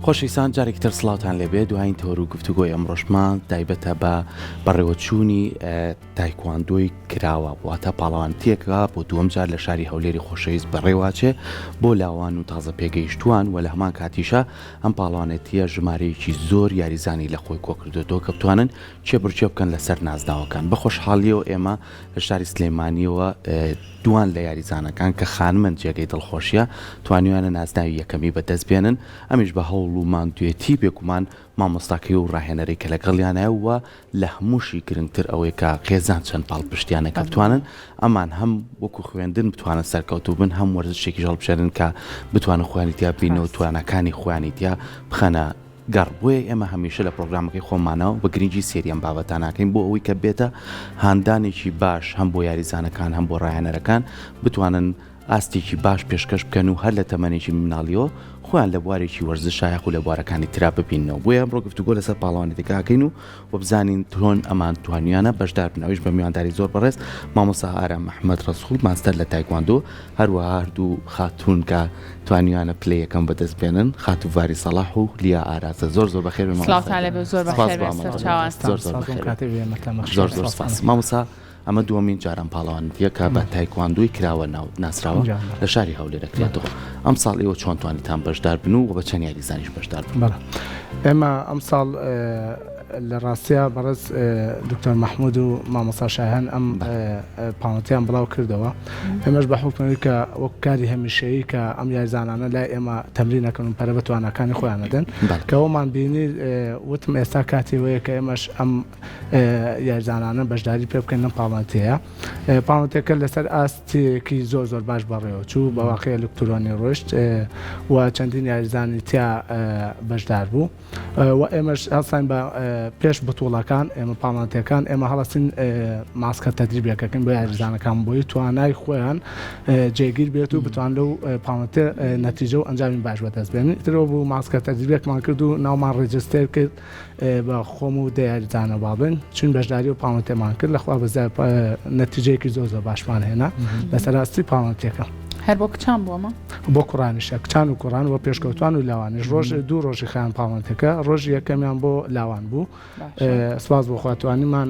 خۆشەویستان جارێکی تر سڵاوتان لێبێ دوایین تەوەر و گفتوگۆی ئەمڕۆشمان تایبەتە بە بەڕێوەچوونی تایکواندۆی کراوە واتە پاڵەوانتیەکە بۆ دووەم جار لە شاری هەولێری خۆشەویست بەڕێواچێ بۆ لاوان و تازە پێگەیشتووان و لە هەمان کاتیشا ئەم پاڵەوانێتیە ژمارەیەکی زۆر یاریزانی لە خۆی کۆکردۆتەوە کە بتوانن کێبڕکێ بکەن لەسەر نازناوەکان بە خۆشحاڵیەوە ئێمە لە شاری سلێمانیەوە دوان لە یاریزانەکان کە خانمن جێگەی دڵخۆشیە توانیویانە نازناوی یەکەمی بەدەست بێنن ئەمیش بە هەوڵ و ماندوێتی بێگومان مامۆستاکەی و ڕاهێنەرەی کە لەگەڵیانایە و لە هەمووشی گرنگتر ئەوەی کە خێزان چەند پاڵپشتیانە کە بتوانن ئەمان هەم وەکو خوێندن بتوانن سەرکەوتوو بن هەم وەرزشێکیش هەڵبژێرن کە بتوانن خۆیانی تیا ببینەوە تواناکانی خۆیانی تیا بخەنە گەڕ بۆیە ئێمە هەمیشە لە پرۆگرامەکەی خۆمانەوە بە گرنگی سێری ئەم بابەتاناکەین بۆ ئەوەی کە بێتە هاندانێکی باش هەم بۆ یاریزانەکان هەم بۆ ڕاهێنەرەکان بتوانن ئاستێکی باش پێشکەش بکەن و هەر لە تەمەنێکی مناڵیەوە خۆیان لە بوارێکی وەرزشا یاخود لە بوارەکانی ترا ببیننەوە بۆیە ئەمڕۆ گفتوگۆ لەسەر پاڵەوانێتیەکە ئەکەین و و بزانین چۆن ئەمان توانیانە بەشدار بن ئەویش بە میوانداری زۆر بەڕێز مامۆستا ئارام ئەحمەد ڕەسوڵ ماستەر لە تایکواندۆ هەروەها هەردوو خاتوون کە توانیانە پلەی یەکەم بەدەست بێنن خاتوو ڤاری سەڵاح و لیا ئارازە زۆر زۆر بەخێر بێن مامۆستا سڵاوتان لێبێ زۆر سپاس بەخێر بۆ بێن ئامادەبوونتان سەرچاوان. زۆر زۆر سپاس بۆ بەخێر بێن کاتێ بێمەتان زۆر بەخشی زۆر سپاس سپاس مامۆستا ئەمە دووەمین جاران پاڵەوانێتیە کە بە تایکواندۆی کراوە ناو ناسراوە لە شاری هەولێر ئەکرێتەوە ئەمساڵ ئێوە چۆن توانیتان بەشدار بن و بە چەند یاریزانیش بەشدار بن؟ بەڵێ ئێمە ئەمساڵ لە ڕاستیا بەڕێز دکتۆر مەحمود و مامۆستا شایان ئەم پاڵەتیان بڵاو کردەوە ئێمەش بە حوکمەوەی کە وەک کاری هەمیشەیی کە ئەم یاریزانانە لای ئێمە تەمرینەکەن و پەرە بە تواناکانی خۆیان ئەدەن کە ئەومان بینی وتم ئێستا کاتی وەیە کە ئێمەش ئەم یاریزانانە بەشداری پێ بکەن لەم پاڵەتەیە پاڵەتەکە لەسەر ئاستێکی زۆر زۆر باش بەڕێوە چوو بە واقع ئەلکترۆنی ڕۆشت و چەندین یاریزانی تیا بەشدار بوو و ئێمەش هەڵساین بە پێش بتوڵەکان ئێمە پاڵانتەکان ئێمە هەڵەسین ماسکە تەدریبێکەکەن بۆ یاریزانەکان بۆی توانای خۆیان جێگیر بێت و بتوان لەو پاڵەتە نەتیجە و ئەنجامی باش بەدەست بێنن ترەوە بوو ماسکە تەدریبێکمان کرد و ناومان register کرد بە خۆم و دە یاریزانە با بڵێن چون بەشداری و پاڵەتێمان کرد لەخوا بەزای نەتیجەیەکی زۆر زۆر باشمان هێنا لەسەر ئاستی پاڵەتێکە. هەر بۆ کچان بووە مە؟ بۆ کوڕانیشە کچان و کوڕان و پێشکەوتوان و لاوانیش ڕۆژ دوو ڕۆژی خیان پاڵەتەکە ڕۆژی یەکەمیان بۆ لاوان بوو سپاس بۆ خوا توانیمان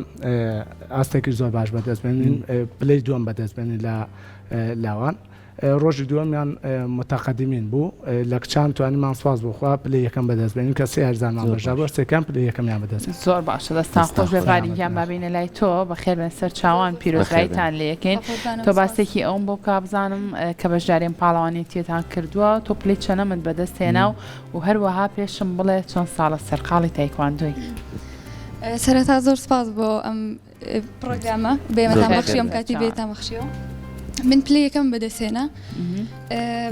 ئاستێکی زۆر باش بەدەست بێنین پلەی دووەم بەدەست بێنین لە لاوان. ڕۆژی دووەمیان متقدمین بوو لە کچان توانیمان سوپاس بۆ خوا پلەی یەکەم بەدەست بێنین کە سێ یاریزانمان بەشدار بوو سێکیان پلەی یەکەمیان بەدەست هێنا. زۆر باشە دەستان خۆش بێ ڤاری گیان با بێینە لای تۆ بەخێر بێن سەر چاوان پیرۆزباییتان لێ ئەکەین تۆ باسێکی ئەوم بۆ بکە بزانم کە بەشداری ئەم پاڵەوانێتیەتان کردووە تۆ پلەی چەنەمت بەدەست هێنا و و هەروەها پێشم بڵێ چەند ساڵە سەرقاڵی تایکواندۆی؟ سەرەتا زۆر سپاس بۆ ئەم پڕۆگرامە بێمەتان بەخشیەوەم کاتی بێتان بەخشیەوە من پلەی یەکەم بەدەستهێنا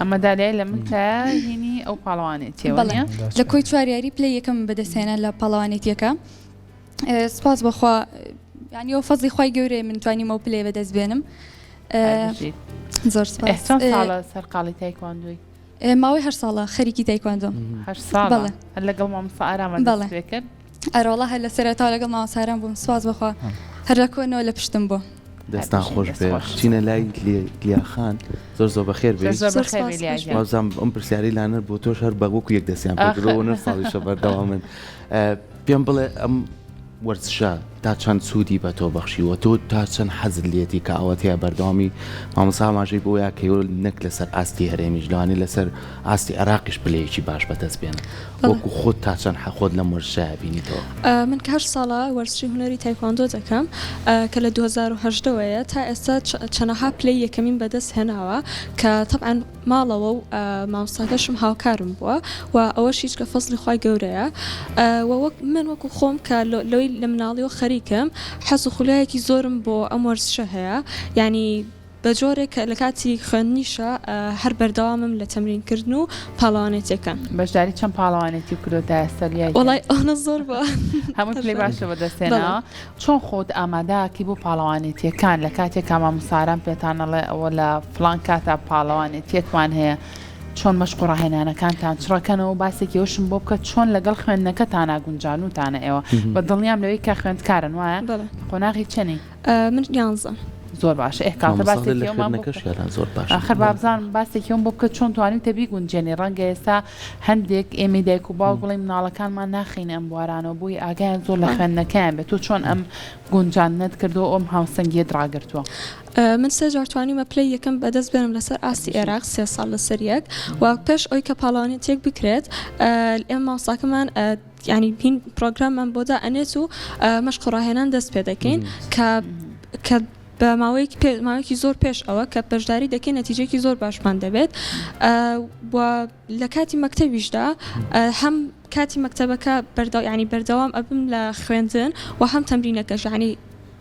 ئەمە دالیای لە من هینی ئەو پاڵەوانێتیەوە لە کۆی چوار یاری پلەی یەکەم بەدەستهێنا لە پاڵەوانێتیەکە سپاس بەخوا یعنی ئەو فەزی خی گەورەیە من توانیمەوە پلەی بەدەست بێنم زۆر سپاس ساڵە سەرقاڵی تایکواندۆی ماوەی هەر ساڵە خەریکی تایکواندۆم هەر ساڵ لەگەڵ مامۆستا ئارامە بەڵێ کرد ئەرەوەڵا هەر لە سەرەتاوە لەگەڵ مامۆستا ئارام بووم سوپاس بۆ خوا هەر لە کۆنەوە لە پشتم بووە. دەستان خۆش بێ چینە لای لیا خان زۆر زۆر بەخێر بێ وازم ئەم پرسیاری لانەر بۆ تۆش هەر بە وەکو یەک دەستیان پێکردەوە نە ساڵیشە بەردەوامن پێم بڵێ ئەم وەرزشە تا چەند سوودی بە تۆ بەخشیوە تۆ تا چەند حەزت لێتی کە ئەوە تیا بەردەوامی مامۆستا ئاماژەی بۆ یا کەیۆ نەک لەسەر ئاستی هەرێمیش لەوانەیە لەسەر ئاستی عێراقیش پلەیەکی باش بەدەست بێنن وەکو خۆت تا چەند خۆت لەم وەرزشە بینیتەوە؟ من کە هەشت ساڵە وەرزشی هونەری تایکواندۆ دەکەم کە لە 2018 وەیە تا ئێستا چەنەها پلەی یەکەمیم بەدەست هێناوە کە تەبعەن ماڵەوە و مامۆستاکەشم هاوکارم بووە و ئەوەش هیچ کە فەزڵی خوای گەورەیە و وەک من وەکو خۆم کە لەوەی لە مناڵیەوە خەریکم حەز و خولیایەکی زۆرم بۆ ئەم وەرزشە هەیە یانی بە جۆرێک کە لە کاتی خوێندنیشا هەر بەردەوامم لە تەمرین کردن و پاڵەوانێتیەکان. بەشداری چەند پاڵەوانێتی کردووە تا ئێستا لیای گیان؟ وەڵای ئەوەنە زۆر بووە. هەمووی پلەی باشە بەدەست هێناوە. چۆن خۆت ئامادە ئەکەی بۆ پاڵەوانێتیەکان لە کاتێکا مامۆستا ئارام پێتان ئەڵێ ئەوە لە فڵان کاتا پاڵەوانێتیەکمان هەیە چۆن مەشق و ڕاهێنانەکانتان چڕەکەنەوە باسێکی ئەوشم بۆ بکە چۆن لەگەڵ خوێندنەکەتانا گونجانوتانە ئێوە بە دڵنیام لەوەی کە خوێندکارن وایە قۆناغی چەنی؟ من یانزەم. زۆر باشە ئێ کاتە مامۆستا باسێکی لە ئەومان بۆ بکە خوێندنەکەشیان زۆر باشن. ئاخر بابزانم باسێکی ئەوم بۆ بکە چۆن توانیوتە بیگونجێنی ڕەنگە ئێستا هەندێک ئێمەی دایک و باوک بڵێین مناڵەکانمان ناخەینە ئەم بوارانەوە بۆی ئاگایان زۆر لە خوێندنەکەیان بێت تۆ چۆن ئەم گونجاندنەت کردووە و ئەم هاوسەنگیەت ڕاگرتووە؟ من سێ جار توانیومە پلەی یەکەم بەدەست بێنم لەسەر ئاستی ئێراق سێ ساڵ لەسەر یەک و پێش ئەوی کە پاڵەوانێتیەک بکرێت ئێمە مامۆستاکەمان یانی هین پرۆگراممان بۆ دائەنێت و مەشق و ڕاهێنان دەست پێ دەکەین کە کە بە ماوەیەکی پێ ماوەیەکی زۆر پێش ئەوە کە بەشداری دەکەین نەتیجەیەکی زۆر باشمان دەبێت و لە کاتی مەکتەبیشدا هەم کاتی مەکتەبەکە بەردەوام یانی بەردەوام ئەبم لە خوێندن و هەم تەمرینەکەش یانی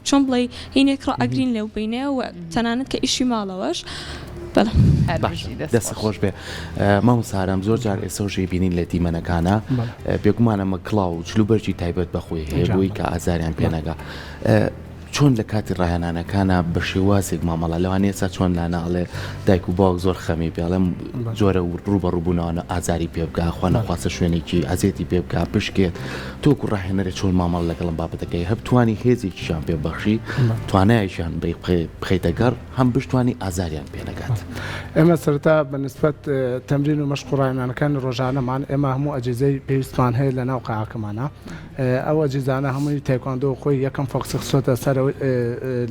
چۆن بڵێی هینێک ڕائەگرین لەو بینێ و تەنانەت کە ئیشی ماڵەوەش بەڵێ. هەر باشە بژی دەست دەست خۆش. خۆش بێ مامۆستا ئارام زۆر جار ئێسەوش ئەیبینین لە دیمەنەکانا بێگومان ئەمە کڵاو و جلوبەرگی تایبەت بە خۆی هەیە بۆی کە ئازاریان پێ نەگا چۆن لە کاتی ڕاهێنانەکانا بە شێوازێک مامەڵە لەوانەیە ئێستا چۆن لانا ئەڵێ دایک و باوک زۆر خەمی پێ ئەڵێم جۆرە ڕووبەڕووبوونەوانە ئازاری پێ بگا خوا نەخواستە شوێنێکی ئەزێتی پێ بگا بشکێت تۆ وەکو ڕاهێنەرێ چۆن مامەڵە لەگەڵ ئەم بابەتەکەی هەب توانی هێزێکیشیان پێ بەخشی توانایەکیان بخەیتە گەڕ هەم بشتوانی ئازاریان پێ نەگات. ئێمە سەرەتا بە نسبەت تەمرین و مەشق و ڕاهێنانەکانی ڕۆژانەمان ئێمە هەموو ئەجیزەی پێویستمان هەیە لە ناو قاعەکەمانا ئەو ئەجیزانە هەمووی تایکواندۆ خۆی یەکەم فۆکسی خستۆتە سەر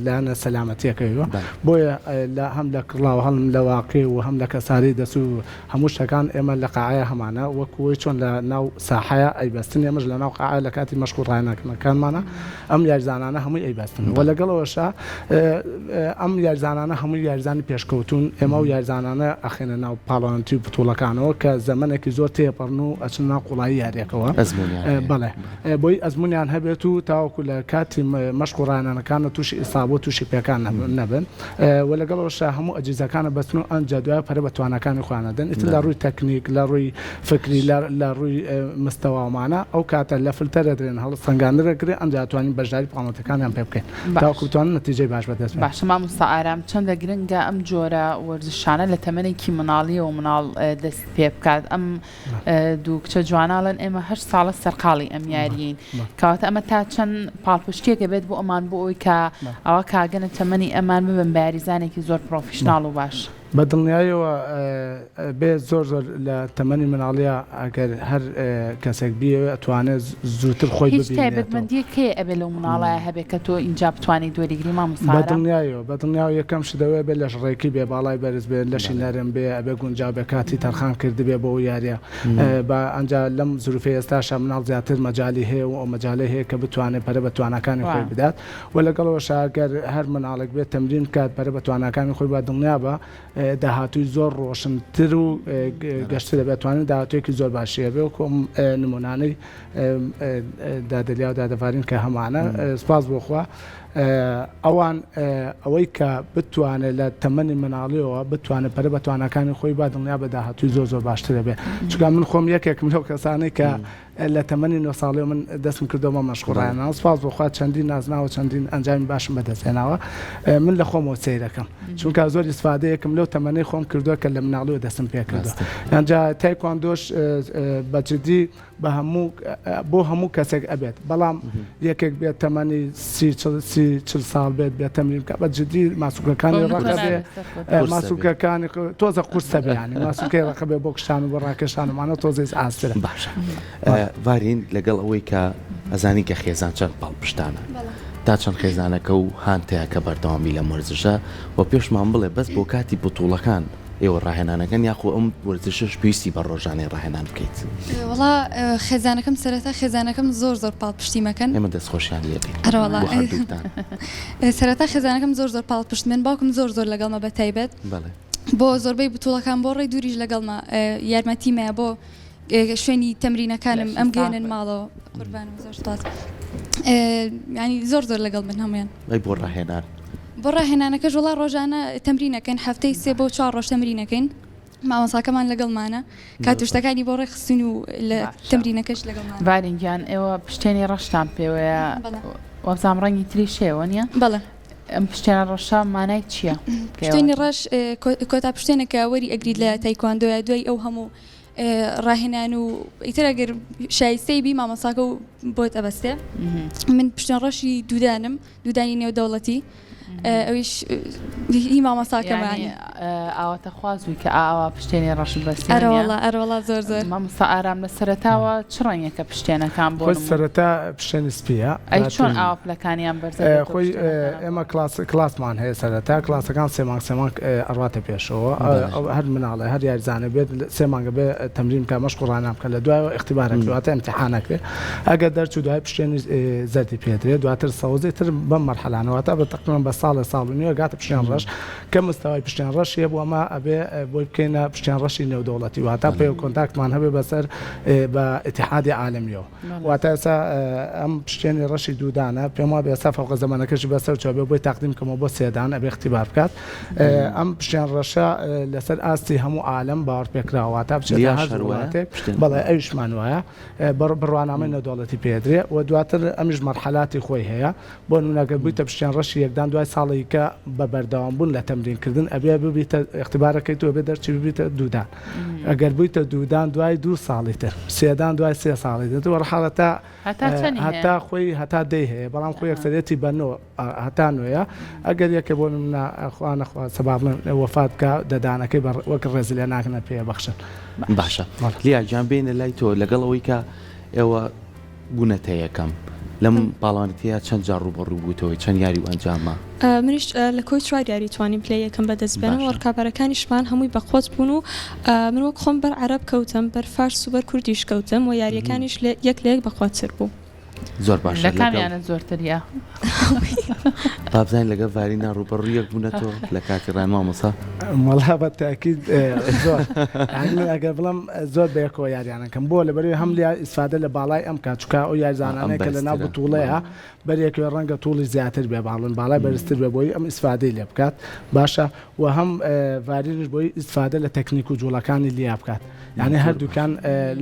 لایەنە سەلامەتیەکەیوە بۆیە لە هەم لە کڵاو هەم لە واقی و هەم لە کەساری دەست و هەموو شتەکان ئێمە لە قاعەیە هەمانە وەکو وەی چۆن لە ناو ساحەیە ئەیبەستن ئێمەش لە ناو قاعە لە کاتی مەشق و ڕاهێنانەکانمانە ئەم یاریزانانە هەمووی ئەیبەستن و لەگەڵ ئەوەشا ئەم یاریزانانە هەمووی یاریزانی پێشکەوتوون ئێمە ئەو یاریزانانە ئەخەینە ناو پاڵەوانێتی و بتوڵەکانەوە کە زەمەنێکی زۆر تێپەڕن و ئەچنە ناو قوڵایی یاریەکەوە ئەزموونیان هەیە. بەڵێ بۆی ئەزموونیان هەبێت و تاوەکو لە کاتی مەشق و ڕاهێنانەکانە تووشی ئیسابە و تووشی پێکان نەبن و لەگەڵ ئەوەشا هەموو ئەجیزەکان ئەبەستن و ئەنجا دوای پەرە بە تواناکانی خۆیان ئەدەن ئیتر لە ڕووی تەکنیک لە ڕووی فکری لە لە ڕووی مستەواومانە ئەو کاتە لە فلتەر ئەدرێن هەڵسەنگاندن ئەکرێ ئەنجا ئەتوانین بەشداری پاڵنەتەکانیان پێ بکەین باش. تاوەکو بتوانن نەتیجەی باش بەدەست بێنن. باشە مامۆستا ئارام چەندە گرنگە ئەم جۆرە وەرزشانە لە تەمەنێکی مناڵیەوە مناڵ دەست پێ بکات ئەم دوو کچە جوانە ئەڵێن ئێمە هەشت ساڵە سەرقاڵی ئەم یاریین کەواتە ئەمە تا چەند پاڵپشتیەکە بێت بۆ ئەمان بۆ ئەوی کە ئەوە کاگەنە تەمەنی ئەمان ببن بە یاریزانێکی زۆر پرۆفیشناڵ و باش. بە دڵنیایەوە بێ زۆر زۆر لە تەمەنی مناڵیا ئەگەر هەر کەسێک بیەوێ ئەتوانێ زووتر خۆی هیچ ببینێتەوە. تایبەتمەندیەک هەیە ئەبێ لەو مناڵایە هەبێ کە تۆ ئینجا بتوانی دوەریگری مامۆستا بە ئارام؟ دڵنیایەوە بە دڵنیاوە یەکەم شت ئەوەیە بێ لەش ڕێکی بێ باڵای بەرز بێ لەشی نەرم بێ ئەبێ گونجاو بێ کاتی تەرخان کردبێ بۆ ئەو یاریە بە ئەنجا لەم زروفەی ئێستاشا مناڵ زیاتر مەجالی هەیە و ئەو مەجالەی هەیە کە بتوانێ پەرە بە تواناکانی خۆی بدات و لەگەڵ ئەوەشا گەر هەر مناڵێک بێت تەمرین بکات پەرە بە تواناکانی خۆی بات دڵنیابە داهاتووی زۆر ڕۆشنتر و گەشتر دەبێت توانێت داهاتوویەکی زۆر باشی هەبێ وەکو ئەم نمونانەی دادەلیا و دادەڤارین کە هەمانە سپاس بۆ خوا ئەوان ئەوەی کە بتوانێت لە تەمەنی مناڵیەوە بتوانێت پەرە بە تواناکانی خۆی با دڵنیا بە داهاتووی زۆر زۆر باشتر دەبێت چونکە من خۆم یەکێکم لەو کەسانەی کە لە تەمەنی نۆ ساڵیەوە من دەستم کردەوە بە مەشق و ڕاهێنان سوپاس بۆ خوا چەندین نازناو و چەندین ئەنجامی باشم بەدەست هێناوە من لە خۆمەوە سەیرەکەم چونکە زۆر ئیسفادەیەکم لەو تەمەنەی خۆم کردووە کە لە مناڵیەوە دەستم پێ کردووە ئەنجا تایکواندۆش بە جدی بە هەموو بۆ هەموو کەسێک ئەبێت بەڵام یەکێک بێت تەمەنی سی چل ساڵ بێت بێت تەمرین بکات بە جدی ماسولکەکانی ڕەقە بێ ماسولکەکانی تۆزە قورسە بێ یانی ماسولکەی ڕەقە بێ بۆ کشان و بۆ ڕاکێشان و مانە تۆزێ ئاسترە. باشە ڤارین لەگەڵ ئەوەی کە ئەزانی کە خێزان چەند پاڵپشتانە تا چەند خێزانەکە و هانتەیە کە بەردەوامی لەم وەرزشە و پێشمان بڵێ بەس بۆ کاتی بتوڵەکان ئێوە ڕاهێنانەکەن یاخۆ ئەم وەرزشەش پێویستی بە ڕۆژانەی ڕاهێنان بکەیت؟ وەڵا خێزانەکەم سەرەتا خێزانەکەم زۆر زۆر پاڵپشتیمەکەن. ئێمە دەستخۆشیان لێ دەکەین ئەرەوەڵا بۆ هەردووکتان. سەرەتا خێزانەکەم زۆر زۆر پاڵپشتمن باوکم زۆر زۆر لەگەڵمە بە تایبەت بەڵێ. بۆ زۆربەی بتوڵەکان بۆ ڕێی دووریش لەگەڵمە یارمەتیمەیە بۆ شوێنی تەمرینەکانم لەشی ئەم ساغ گەیەنن بێت. ماڵەوە قوربانم زۆر سوپاس یانی زۆر زۆر لەگەڵ من هەموویان. ئەی بۆ ڕاهێنان؟ بۆ ڕاهێنانەکەش وەڵا ڕۆژانە تەمرین ئەکەین هەفتەی سێ بۆ چوار ڕۆژ تەمرین ئەکەین مامۆساکەمان لەگەڵمانە کات و شتەکانی بۆ ڕێکخستوین و لە باشە تەمرینەکەش لەگەڵمانە. ڤارین گیان ئێوە پشتێنی ڕەشتان پێوەیە بەڵێ. وابزانم ڕەنگی تریش هەیە وەنیە؟ بەڵێ. ئەم پشتێنە ڕەشە مانای چییە؟ کە ئێوە پشتێنی ڕەش کۆتا پشتێنە کە وەری ئەگریت لە تایکواندۆیە دوای ئەو هەموو ڕاهێنان و ئیتر ئەگەر شایستەی بی مامۆساکە و بۆت ئەبەستێ من پشتێن ڕەشی دوودانم دوودانی نێودەوڵەتی. ئەویش هی مامۆستاکەمانی ئاواتە خوازووی کە ئاوا پشتێنی ڕەشت بەستی ئەرەوەڵا ئەرەوەڵا زۆر زۆر. مامۆستا ئارام لە سەرەتاوە چ ڕەنگێکە پشتێنەکان بۆ خۆی سەرەتا پشتێنی سپیە ئەی چۆن ئاوا پلەکانیان بەرزە خۆی ئێمە کلاس کلاسمان هەیە سەرەتا کلاسەکان سێ مانگ سێ مانگ ئەڕاتە پێشەوە هەر مناڵێ هەر یاریزانە بێت سێ مانگە بێ تەمرین بکە مەشق و ڕانان بکە لە دوایەوە ئیختیبارەکرێ واتە ئیمتیحانەکرێ ئەگەر دەرچوو دوای پشتێنی زەردی پێدرێ دواتر سەوزی تر بەم مەرحەلانە واتە بە تەقریبەن بە ساڵێ ساڵ و نیوە گاتە پشتێن ڕەش کە مستەوای پشتێن ڕەشی هەبوو ئەمە ئەبێ بۆی بکەینە پشتێن ڕەشی نێودەوڵەتی واتە پێ کۆنتاکتمان هەبێ بەسەر بە ئیتیحادی عالەمیەوە واتە ئێستا ئەم پشتێنی ڕەشی دوودانە پێم وابێ ئێستا فەوقە زەمەنەکەشی بەسەر چوە بێ بۆی تاقدیم کەمەوە بۆ سێدان ئەبێ اختیبار بکات ئەم پشتێن ڕەشە لەسەر ئاستی هەموو عالەم باوەڕپێکراوە واتە بچێتە هەر وڵاتێک بەڵێ ئەویشمان وایە بڕوانامەی نێودەوڵەتی پێدرێ و دواتر ئەمیش مەرحەلاتی خۆی هەیە بۆ نمونە گەر بوویتە پشتێن ڕەشی یەکدان دوای ساڵێکە بە بەردەوام بوون لە تەمرین کردن ئەبێ ببیتە اختبارەکەی تو ئەبێ دەرچی ببیتە دوودان ئەگەر بوویتە دوودان دوای دوو ساڵی تر سێدان دوای سێ ساڵی تر وەرحاڵەتە هەتا خۆی هەتا دەی هەیە بەڵام خۆی یەکسەرێتی بە نۆ هەتا نۆیە ئەگەر یەکێ بۆ نمونە خوا نەخواستە با بڵێن وەفات بکا دەدانەکەی بە وەک ڕێزلێناکنە پێ بەخشن. باشە لیا گیان بێینە لای تۆ لەگەڵ ئەوەی کە ئێوە بوونەتە یەکەم لەم پاڵەوانێتیە چەند جار ڕووبەڕوو بووتەوەی چەند یاری و ئەنجامە؟ منیش لە کۆی چوار یاری توانیم پلەی یەکەم بەدەست بێنم و ڕکابەرەکانیشمان هەمووی بەقوەت بوون و من وەک خۆم بەر عەرەب کەوتم بەر فارس و بەر کوردیش کەوتم و یاریەکانیش یەک لە یەک بەقوەتتر بوو. زۆر باشە لە کامیانە زۆرتر یا بابزانین لەگەڵ ڤارینا ڕووبەڕوو یەک بوونەتەوە لە کاتی ڕای مامۆسا وەڵا بە تاکید زۆر ئەگەر بڵم زۆر بەیەکەوە یاریانەکەم بۆ لەبەرەوەی هەم لیا ئیسفادە لە باڵای ئەم کات چکا ئەو یاریزانانەیە کە لە ناو بتوڵەیە بەرێکەوە ڕەنگە توڵی زیاتر بێ باڵن باڵای بەرزتر بێ بۆی ئەم ئیسفادەی لێ بکات باشە و هەم ڤارینش بۆی ئیسفادە لە تەکنیک و جوڵەکانی لیا بکات یانی هەردووکیان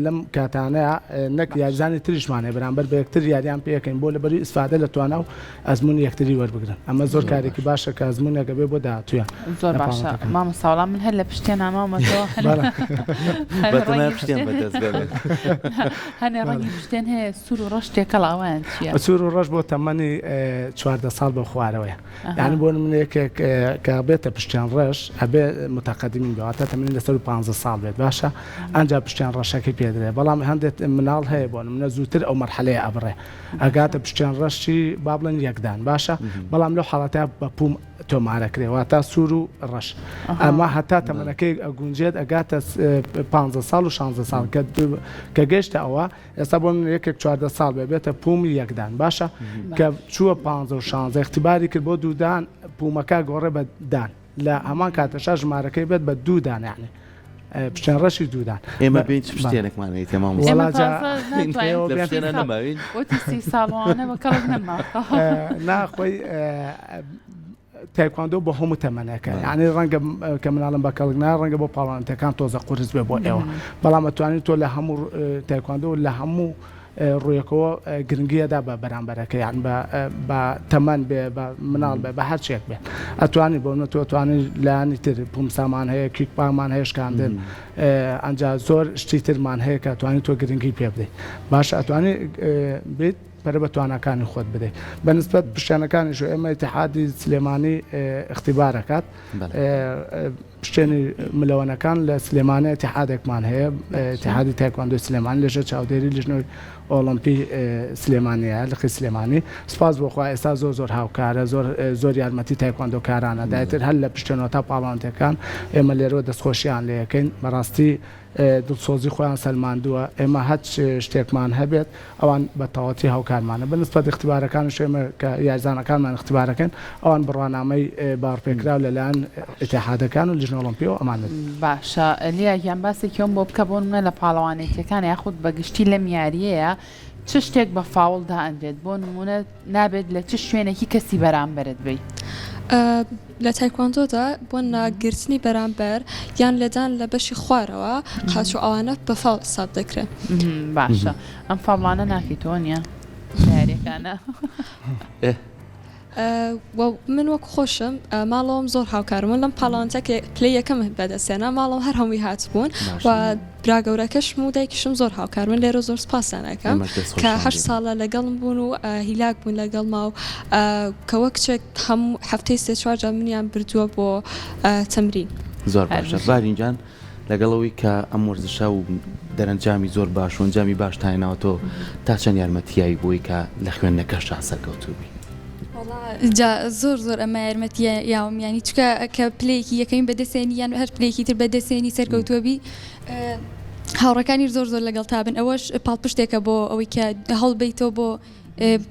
لەم کاتانەیا نەک یاریزانی تریشمان هەیە بەرامبەر بە یەکتر یاریان پێ ئەکەین بۆ لەبەری ئیسفادە لە توانا و ئەزموونی یەکتری وەربگرن ئەمە زۆر کارێکی باشە کە ئەزموونێکە بێ بۆ داهاتوویان زۆر باشە مامۆستا وەڵا من هەر لە پشتێنا مامەتەوە هەنێ ڕەنگی پشتێن هەیە سوور و ڕەش تێکەڵ ئەویان چییە؟ سوور و ڕەش بۆ تەمەنی 14 ساڵ بۆ خوارەوەیە یانی بۆ نمونە یەکێک کە بێتە پشتیان ڕەش ئەبێ متەقەدیمین بێ واتە تەمەنی لەسەر و 15 ساڵ بێت باشە ئەنجا پشتیان ڕەشەکەی پێدرێ بەڵام هەندێک مناڵ هەیە بۆ نمونە زووتر ئەو مەرحەلەیە ئەبڕێ ئەگاتە پشتیان ڕەشی با بڵێن یەکدان باشە بەڵام لەو حاڵەتە بە پوم تۆمارەکرێ واتە سوور و ڕەش ئەمە هەتا تەمەنەکەی ئەگونجێت ئەگاتە 15 ساڵ و 16 ساڵ کە گەشتە ئەوە ئێستا بۆ من یەکێک 14 ساڵ بێ بێتە پومی یەکدان باشە کە چووە پ و شانزە اختیباری کرد بۆ دوودان پومەکە گۆڕێ بە دان لە هەمان کاتەشا ژمارەکەی بێت بە دوودان یعنی پشتێن ڕەشی دوودان ئێمە بین چ پشتێنێکمان هەیە تێما وەڵا جا وتی سی ساڵانە بە کەڵک نەما نا خۆی تایکواندۆ بۆ هەموو تەمەنەکە یعنی ڕەنگە کە مناڵم بە کەڵک نا ڕەنگە بۆ پاڵانتەکان تۆزە قورس بێ بۆ ئێوە بەڵام ئەتوانین تۆ لە هەموو تایکواندۆ لە هەموو ڕوویەکەوە گرنگیەدا بە بەرامبەرەکە یان بە تەمەن بێ بە مناڵ بێ بە هەرچێک بێ ئەتوانی بۆ منە تۆ توانی لایانی تر پومسامان هەیە کیکپامان هەیە شکاندن ئەنجا زۆر شتی ترمان هەیە کە توانی تۆ گرنگی پێ بدەیت باش ئەتوانی بیت پەرە بە تواناکانی خۆت بدەیت بە نسبەت پشتێنەکانیش ئێمە ئیتیحادی سلێمانی ئیختیبار ئەکات پشتێنی ملەوەنەکان لە سلێمانی ئیتیحادێکمان هەیە ئیتیحادی تایکواندۆی سلێمانی لەژێر چاودێری لیژنەی ئۆڵۆمپی سلێمانیە لقی سلێمانی سپاس بۆ خوا ئێستا زۆر زۆر هاوکارە زۆر زۆر یارمەتی تایکواندۆکارانە دایتر هەر لە پشتێنەوە تا پاڵەوانتەکان ئێمە لێرەوە دەستخۆشیان لێ ئەکەین بەڕاستی دڵسۆزی خۆیان سەلماندووە، ئێمە هەچ شتێکمان هەبێت ئەوان بە تەواوەتی هاوکارمانە، بە نسبەت ئیختیبارەکانیش ئێمە کە یاریزانەکانمان ئیختیبارەکەن ئەوان بڕوانامەی باوەڕپێکراو لەلایەن ئیتیحادەکان و لیژنە ئۆڵۆمپیەوە ئەمانە. باشە لیا گیان باسێکی ئەوم بۆ بکە بۆ نمونە لە پاڵەوانێتیەکان یاخود بە گشتی لەم یاریەیە چ شتێک بە فاوڵ دائەنرێت بۆ نمونە نابێت لە چ شوێنێکی کەسی بەرامبەرت بی؟ لە تایکواندۆدا بۆ نا گرتنی بەرامبەر یان لێدان لە بەشی خوارەوە قاچ و ئەوانە بە فاوڵ حساب دەکرێن. باشە ئەم فاوڵانە ناکەی تۆ نیە لە یاریەکانا؟ من وەک خۆشم ماڵەوەم زۆر هاوکارم لەم پاڵەوانتە کە پلەی یەکەم بەدەستێنا ماڵەوە هەر هەمووی هاتبوون و برا گەورەکەشم و دایکیشم زۆر هاوکارمن لێرە زۆر سپاسیان ئەکەم کە هەشت ساڵە لەگەڵم بوون و هیلاک بوون لەگەڵما و کە وەک کچێک هەموو هەفتەی سێ چوار جار منیان بردووە بۆ تەمرین. زۆر باشە بارین گیان لەگەڵ ئەوەی کە ئەم وەرزشە و دەرەنجامی زۆر باش و ئەنجامی باش تایناوە تۆ تا چەند یارمەتیای بۆی کە لە خوێندنەکەشا سەرکەوتوو بی؟ جا زۆر زۆر ئەمە یارمەتیە یاوم یانی چکە کە پلەیەکی یەکەمی بەدەستێنی یان هەر پلەیەکی تر بەدەستێنی سەرکەوتووە بی هاوڕەکانی زۆر زۆر لەگەڵ تا بن ئەوەش پاڵپشتێکە بۆ ئەوەی کە هەڵبیتەوە بۆ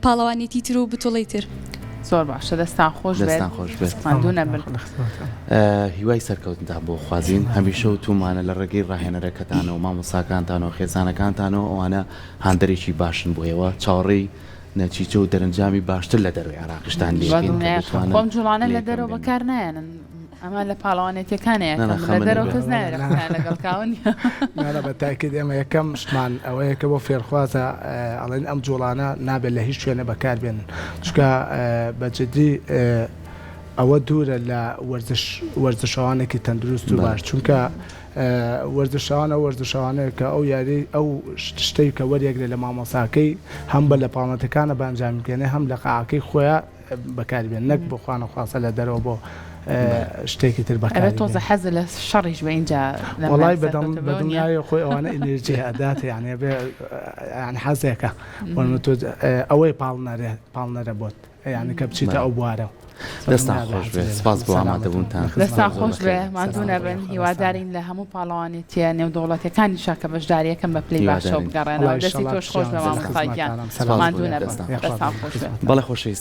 پاڵەوانێتی تر و بتوڵەی تر. زۆر باشە دەستان خۆش بێت دەستان خۆش بێت ماندوو نەبن. هیوای سەرکەوتنتان بۆ خوازین هەمیشە و تومانە لە ڕێگەی ڕاهێنەرەکەتانەوە مامۆستاکانتانەوە خێزانەکانتانەوە ئەوانە هاندەرێکی باشن بۆ ئێوە چاوەڕێی نەتیجە و دەرەنجامی باشتر لە دەرەوەی عێراقیشتان لێ بکەین کە بتوانن خۆم جوڵانە لە لە یەکەم دەرەوە بێن. بەکار نایەنن ئەمە لە پاڵەوانێتیەکانەیە نا نا کە لە خەمە دەرەوە نەبێ. کەس ناوێرێ قسەیان لەگەڵ کاوە نیە. نا نا بە تاکید ئێمە یەکەم شتمان ئەوەیە کە بۆ فێرخوازە ئەڵێن ئەم جوڵانە نابێت لە هیچ شوێنێ بەکار بێنن چونکە بە جدی ئەوە دوورە لە وەرزش وەرزشەوانێکی تەندروست و بەڵێ. باش چونکە وەرزشەوان ئەو وەرزشەوانەیە کە ئەو یاری ئەو شتەی کە وەریەگرێ لە مامۆساکەی هەم بە لە پاڵنەتەکانە بە ئەنجامی بگەێنێ هەم لە قاعەکەی خۆیا بەکاری بێن نەک بۆ خوانەخواستە لە دەرەوە بۆ شتێکی تر ئەبێ بەکاری تۆزە بێن. حەز لە شەڕیش بێ ئینجا لەم وەڵای لایە بەدڵ سەرکەوتوو بێ وەنیە؟ بەدڵنیایە خۆی ئەوانە ئینێرجی ئەدات یانی ئەبێ یانی حەزێکە بۆ نموونە تۆ ئەوەی پاڵنەرە پاڵنەرە بۆت. یانی کە بچیتە ئەو بوارە. دەستان خۆش بێت سپاس بۆ ئامادەبوونتان. دەستان خۆش بێ ماندوو نەبن هیوادارین لە هەموو پاڵەوانێتیە نێودەوڵەتیەکانیشا کە بەشداریەکەن بە پلەی باشەوە بگەڕێنەوە دەستی تۆش خۆش بێ مامۆستا گیان ماندوو نەبن دەستان خۆش بێت. بەڵێ خۆشەویستان.